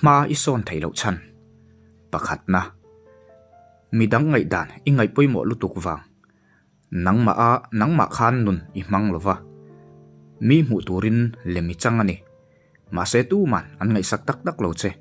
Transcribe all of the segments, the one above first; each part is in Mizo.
Hma i sawn theih loh chhan pakhatna, midang ngaihdan i ngaih pawimawh lutuk vang. Nangmah a nangmah khan nun i hmang lo va, mi hmuh turin lem i chang a ni. Mahse tuman an ngaihsak tak tak lo che.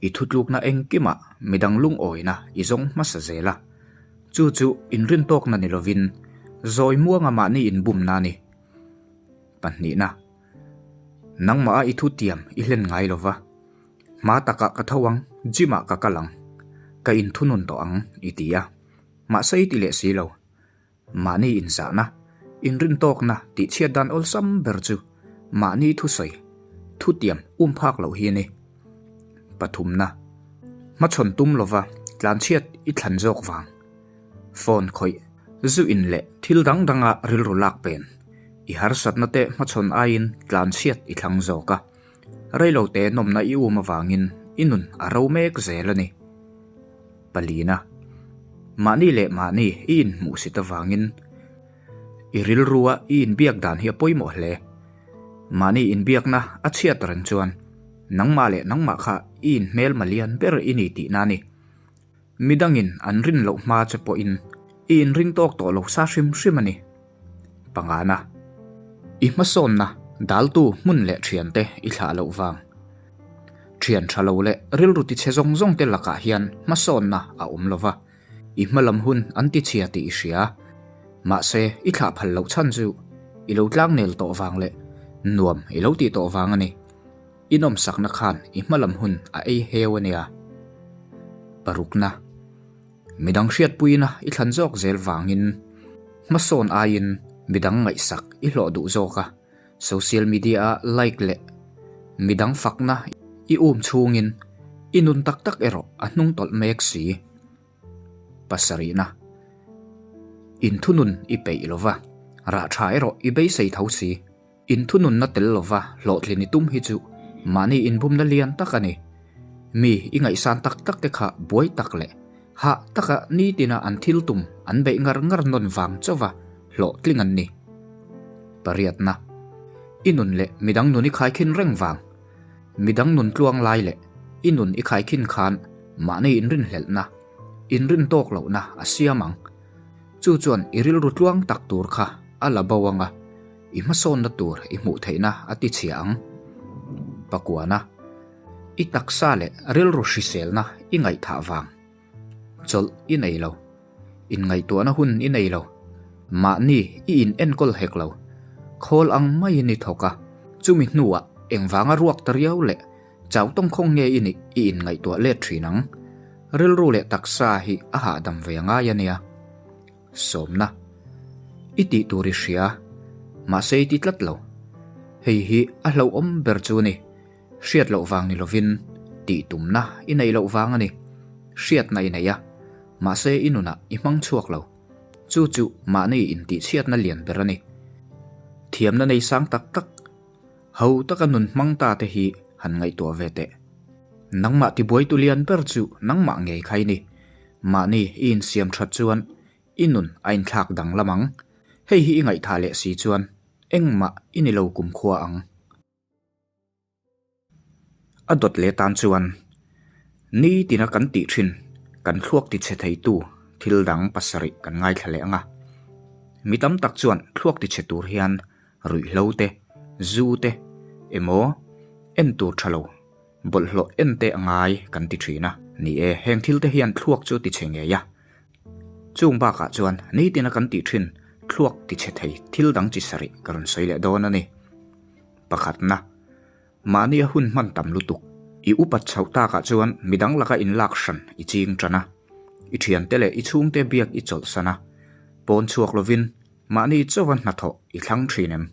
I thutlukna engkimah midang lungawina i zawng hmasa zel a. Chu chu inrintawkna ni lovin zawi muanga mahni inbumna a ni. Pahnihna, nangmah a i thutiam i hlen ngai lo va. Hma takah ka tho ang, gym ah ka kal ang, ka inthunun tawh ang i ti a. Mahse i ti leh si lo. Mahni inzahna, inrintawkna tihchhiat dan awlsam ber chu mahni thusawi, thutiam um phak loh hi a ni. Pathumna, hmachhawn tum lova tlanchhiat i thlan zawk vang. Phone khawih, zu in leh thil dang danga rilru lak pen, i harsatna te hmachhawn aiin tlanchhiat i thlang zawk a. Reilote nawmna i um avangin i nun a ro mek zel a ni. Palina, Mahni leh mahni i inhmuhsit avangin i rilrua i inbiak dan hi a pawimawh hle. Mahni inbiakna a chhiat reng chuan nangmah leh nangmah kha i inhmelma lian ber i ni tihna a ni. Midangin an rin loh hma che pawhin i inring tawk tawh lo sa hrim hrim a ni. Pangana, I hmasawnna daltu hmun leh thiante i thlah loh vang. Thian tha lo leh rilru tichhe zawng zawng te lakah hian hmasawnna a awm lo va, i hmalam hun an tichhia tih i hria. Mahse, i thlah phal loh chhan chu i lo tlangnel tawh vang leh nuam i lo tih tawh vang a ni. I nawmsakna khan i hmalam hun a ei heu a nia. Parukna. Midang hriatpuina i thlan zawk zel vangin hmasawn aiin midang ngaihsak i hlawh duh zawk a, social media-a like leh midang fakna i um chhungin i nun tak tak erawh a hnung tawlh mek si. Pasarihna, Inthunun i peih lova, rah tha erawh i beisei tho si. Inthununna tel lova hlawhtlin i tum hi chu mahni inbumna lian tak a ni. Mi i ngaihsan tak tak te kha buai tak leh hah taka nitina an thil tum an beih ngar ngar nawn vang chauva hlawhtling an ni. Pariatna, I nun leh midang nun i khaikhin reng vang. Midang nun tluang lai leh i nun i khaikhin khan mahni inrinhlelhna, inrin tawk lohna a siam ang. Chu chuan i rilru tluang tak tur kha a la bo ang a. I hmasawnna tur i hmuh theihna a ti chhia ang. Pakuana, I taksa leh rilru hriselna i ngaihthah vang. Chawlh i nei lo. Inngaihtuahna hun i nei lo. Mahni i in enkawl hek lo. Khawl ang maiin i thawk a, chumi hnuah engvanga ruak ta riau leh chau tawngkhawng nge i nih i inngaihtuah let thin ang. Rilru leh taksa hi a hahdam ve ngai a nia. Sawmna. I tih tur i hria, mahse i ti tlat lo. Hei hi a hlauhawm ber chu a ni. Hriat loh vang ni lovin tih tumna i neih loh vang a ni. Hriatna i nei a, mahse i nunah i hmang chhuak lo. Chu chu mahni intihchhiatna lian ber a ni. Thiamna nei sang tak tak, ho taka nun hmang ta te hi han ngaihtuah ve teh. Nangmah tibuaitu lian ber chu nangmah ngei kha i ni. Mahni i insiam that chuan i nun a inthlak danglam ang. Hei hi i ngaihthah leh si chuan engmah i ni lo kumkhua ang. A dawt leh tan chuan nitina kan tih thin kan thluak tichhe theitu thil dang pasarih kan ngaithla leh ang a. Mi tam tak chuan thluak tichhe tur hian ruihhlo te, zu te emaw en tur tha lo. Bawlhhlawh en te a ngai kan ti thin a. Ni e, heng thil te hian thluak chu ti chhe ngei a. Chung bakah chuan nitina kan tih thin thluak ti chhe thei thil dang chi sarih ka rawn sawi leh dawn a ni. Pakhatna, mahni a hun hman tam lutuk. I upat chhoh takah chuan midang laka inlak hran i ching tan a. I thiante leh i chhungte biak i chawlhsan a. Pawn chhuak lovin Mahni chauha hnathawh i thlang thin em?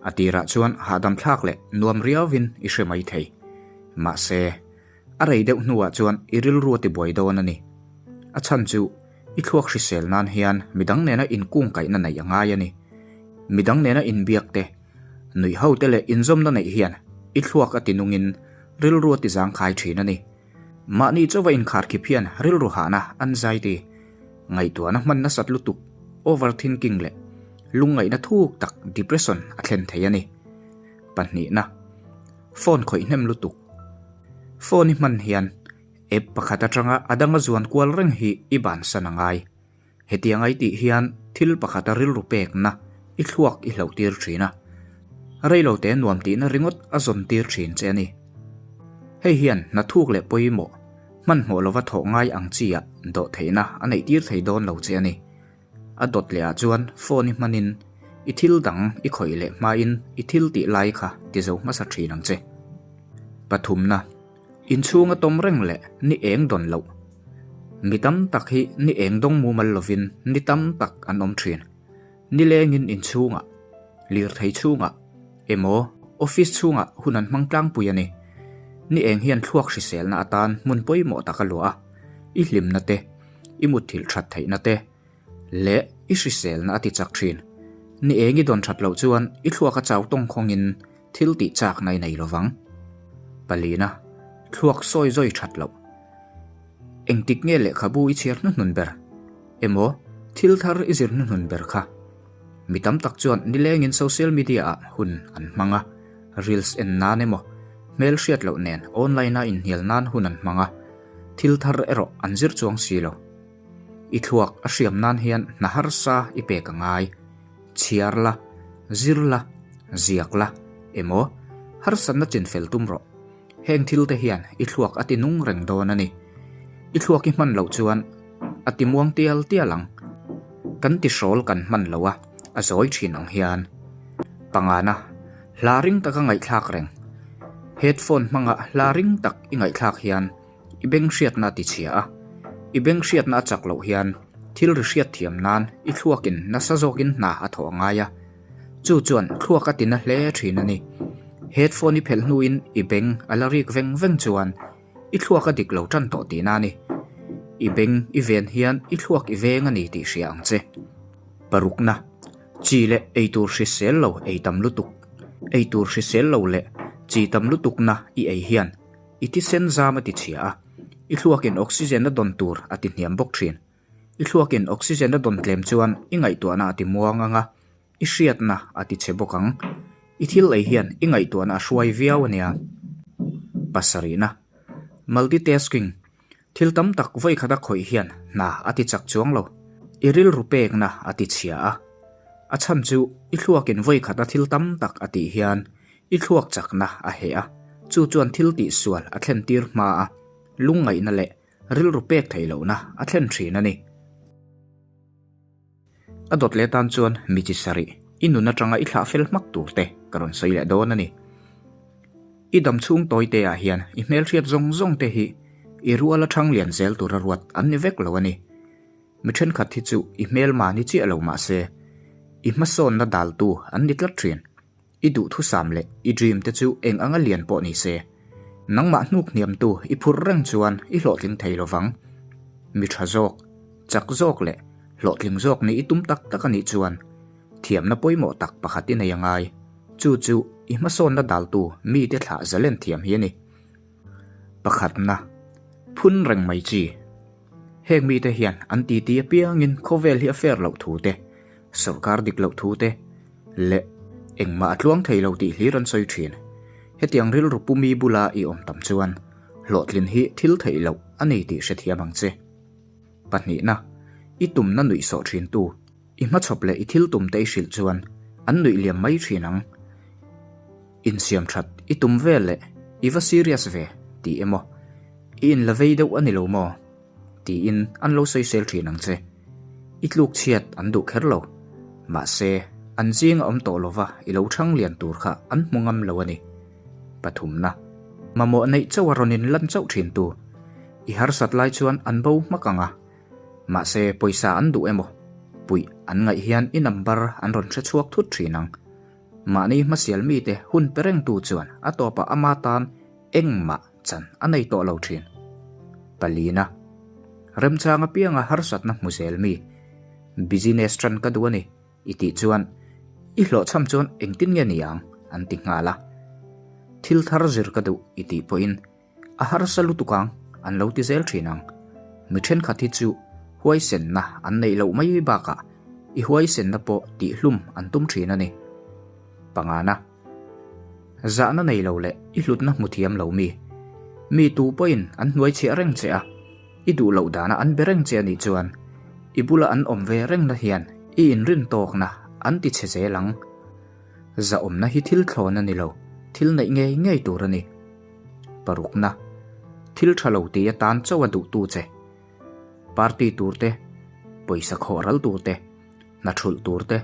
A tirah chuan hahdam thlak leh nuam riauvin i hre mai thei. Mahse, a rei deuh hnuah chuan i rilru a tibuai dawn a ni. A chhan chu i thluak hrisel nan hian midang nena inkungkaihna neih a ngai a ni. Midang nena inbiak te, nuih ho te leh inzawmna neih hian i thluak a tinungin rilru a tizangkhai thin a ni. Mahni chauha inkharkhip hian rilru hahna, anxiety, ngaihtuahna hman nasat lutuk, overthinking, leh lungngaihna thuk tak, depression, a thlen thei a ni. Pahnihna, Phone khawih hnem lutuk. Phone i hman hian app pakhat atanga a danga zuan kual reng hi i bansan a ngai. Hetiang ai tih hian thil pakhata rilru pekna i thluak i hloh tir thin a, reilote nuam tihna ringawt a zawn tir thin che a ni. Hei hian hnathuk leh pawimawh hmanhmawh lova thawh ngai ang chi ah dawhtheihna a neih tir thei dawn lo che a ni. A dawt leh ah chuan phone i hmanin i thil dang i khawih leh hmain i thil tih lai kha ti zo hmasa thin ang che. Pathumna. Inchhunga tawm reng leh ni eng dawn loh. Mi tam tak hi ni eng dawng mumal lovin ni tam tak an awm thin. Nilengin inchhungah, lirthei chhungah emaw office chhungah hun an hmang tlangpui a ni. Ni eng hian thluak hriselna atan hmun pawimawh tak a luah a, i hlimna te, i mutthilh that theihna te leh i hriselna a ti chak thin. Ni eng i dawn that loh chuan i thluak a chau tawngkhawngin Thil tih chakna i nei lovang. Palina, thluak sawi zawi that loh. Engtik nge lehkhabu i chhiar hnuhnun ber? Emaw, thil thar i zir hnuhnun ber kha? Mi tam tak chuan nilengin social media ah hun an hmang a, reels en nan emaw, hmel hriat loh nen online a inhnial nan hun an hmang a, thil thar erawh an zir chuang si lo. I thluak a hriam nan hian hna harsa i pek a ngai. Chhiar la, zir la, ziak la, emaw, harsatna chinfel tum rawh. Heng thil te hian i thluak a ti nung reng dawn a ni. I thluak i hman loh chuan a ti muang tial tial ang. Kan ti hrawl kan hman lo a, a zawi thin ang hian. Pangana, hla ring taka ngaihthlak reng. Headphone hmanga hla ring tak i ngaihthlak hian I beng hriatna a tichhia a, i beng hriatna a chak loh hian thil ri hriat thiam nan i thluakin nasa zawkin hna a thawh a ngai a, chu chuan thluak a tina hle thin a ni. Headphone i phelh hnuin i beng a la rik veng veng chuan i thluak a dik lo tan tawh tihna a ni. I beng i ven hian i thluak i veng a ni tih hria ang che. Parukna, Chi leh eitur hrisel lo ei tam lutuk. Eitur hrisel lo leh chi tam lutukna i ei hian I thisen zam a ti chhia a, i thluakin oxygen a dawn tur a ti hniam bawk thin. I thluakin oxygen a dawn tlem chuan i ngaihtuahna a ti muang ang a, i hriatna a ti chhe bawk ang. I thil ei hian i ngaihtuahna a hruai viau a nia. Pasarihna, Multitasking, Thil tam tak vawi khat a khawih hian hna a ti chak chuang lo. I rilru pekna a ti chhia a. A chhan chu i thluakin vawi khat a thil tam tak a tih hian i thluak chakna a heh a, chu chuan thil tihsual a thlen tir hma a, lungngaihna leh rilru pek theih lohna a thlen thin a ni. A dawt leh tan chuan mi chi sarih, i nun atanga i thlah fel hmak tur te ka rawn sawi leh dawn a ni. I dam chhung tawi te ah hian i hmelhriat zawng zawng te hi i ruala thang lian zel tura ruat an ni vek lo a ni. Mi thenkhat hi chu i hmelma ni chiah lo mah se, i hmasawnna daltu an ni tlat thin. I duhthusam leh i dream te chu eng anga lian pawh ni se, nangmah hnuk hniamtu i phurh reng chuan i hlawhtling thei lo vang. Mi tha zawk, chak zawk leh hlawhtling zawk nih i tum tak tak a nih chuan thiamna pawimawh tak pakhat i nei a ngai. Chu chu i hmasawnna daltu mite thlah zalen thiam hi a ni. Pakhatna, phun reng mai chi. Heng mite hian an titi apiangin khawvel hi a fair loh thu te, sawrkar dik loh thu te leh engmah a tluang thei lo tih hlir an sawi thin. Hetiang rilru pu mi bula i awm tam chuan hlawhtlin hi thil theih loh a ni tih hrethiam ang che. Pahnihna, i tumna nuih sawh thintu, i hmachhawp leh i thil tumte i hrilh chuan an nuih liam mai thin ang. Insiam that i tum vel leh i va serious ve tih emaw, i inla vei deuh a ni lo maw? tiin an lo sawisel thin ang che. I tluk chhiat an duh kher lo. Mahse, an zinga awm tawh lova i lo chhang lian tur kha an hmu ngam lo a ni. Pathumna, mamawh neih chauh a rawn inlan chauh thin tu. I harsat lai chuan an bo hmak ang a. Mahse, pawisa an duh emaw, puih an ngaih hian i number an rawn hre chhuak thut thin ang. Mahni hmasial mite hun pe rengtu chuan a tawpah ama tan engmah chan a nei tawh lo thin. Palina, Remchang apianga harsatna hmu zel mi, Business tan ka duh a ni, i tih chuan i hlawhchham chuan engtin nge ni ang? an ti nghal a. Thil thar zir ka duh i tih pawhin A harsa lutuk ang, an lo ti zel thin ang. Mi thenkhat hi chu huaisenna an neih loh mai bakah i huaisenna pawh tihhlum an tum thin a ni. Pangana, Zahna nei lo leh i hlutna hmu thiam lo mi. Mi tu pawhin an hnuai chhiah reng che a, i duh loh dana an be reng che a nih chuan i bula an awm ve rengna hian i inrin tawkna an ti chhe zel ang. Zahawmna hi thil thlawn a ni lo, thil neih ngei ngei tur a ni. Parukna, Thil tha lo ti atan chauh a duhtu che. Party tur te, pawisa khawh ral tur te, hna thulh tur te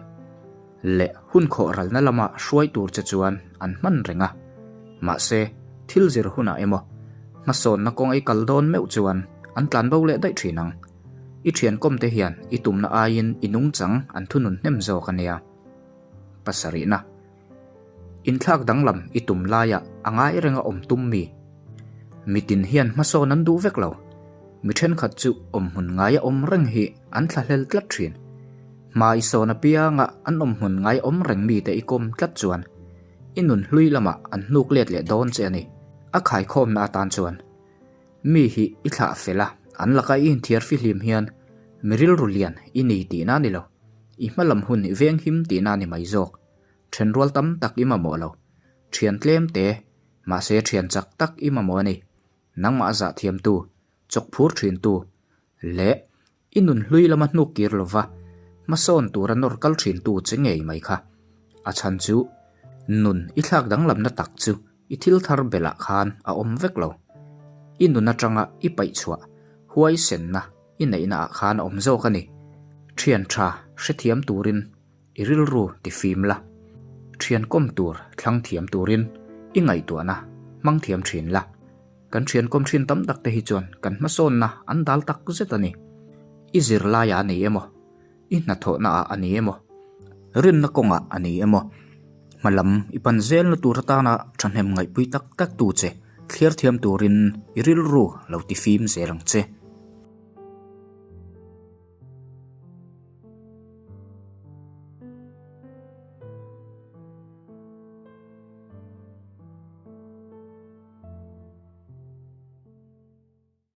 leh hun khawh ralna lama hruai tur che chuan an hman reng a. Mahse, thil zir hunah emaw, hmasawnna kawng ei kal dawn meuh chuan an tlan bo leh daih thin ang. I thiankawm te hian i tumna aiin i nungchang an thunun hnem zawk a nia. Pasarihna. Inthlak danglam i tum laiah a ngai renga awm tum mi? Mitin hian hmasawn an duh vek lo. Mi thenkhat chu awmhmun ngaia awm reng hi an thlahlel tlat thin. Hma i sawn apianga an awmhmun ngai awm reng mite i kawm tlat chuan i nun hlui lamah an hnuk let leh dawn che a ni. A khaikhawmna atan chuan mi hi i thlah fel a, an laka i inthiar fihlim hian mi rilru lian i ni tihna a ni lo. I hmalam hun i venghim tihna a ni mai zawk. Thenrual tam tak i mamawh lo. Thian tlem te, mahse thian chak tak i mamawh a ni. Nangmah zah thiamtu, chawk phur thintu, leh i nun hlui lama hnuk kir lova hmasawn tura nawr kal thintu che ngei mai kha. A chhan chu, nun i thlak danglamna tak chu i thil thar belh ah khan a awm vek lo. I nun atanga i paih chhuah, huaisenna i neihna ah khan a awm zawk a ni. Thian tha hrethiam turin I rilru ti fim la, thian kawm tur thlang thiam turin i ngaihtuahna hmang thiam thin la. Kan thian kawm thin tam tak te hi chuan kan hmasawnna an dal tak zet a ni. I zirlaiah a ni emaw, i hnathawhna ah a ni emaw, rinna kawngah a ni emaw, hmalam i pan zelna tur atana thahnem ngaihpui tak tak tu che thliar thiam turin i rilru lo ti fim zel ang che.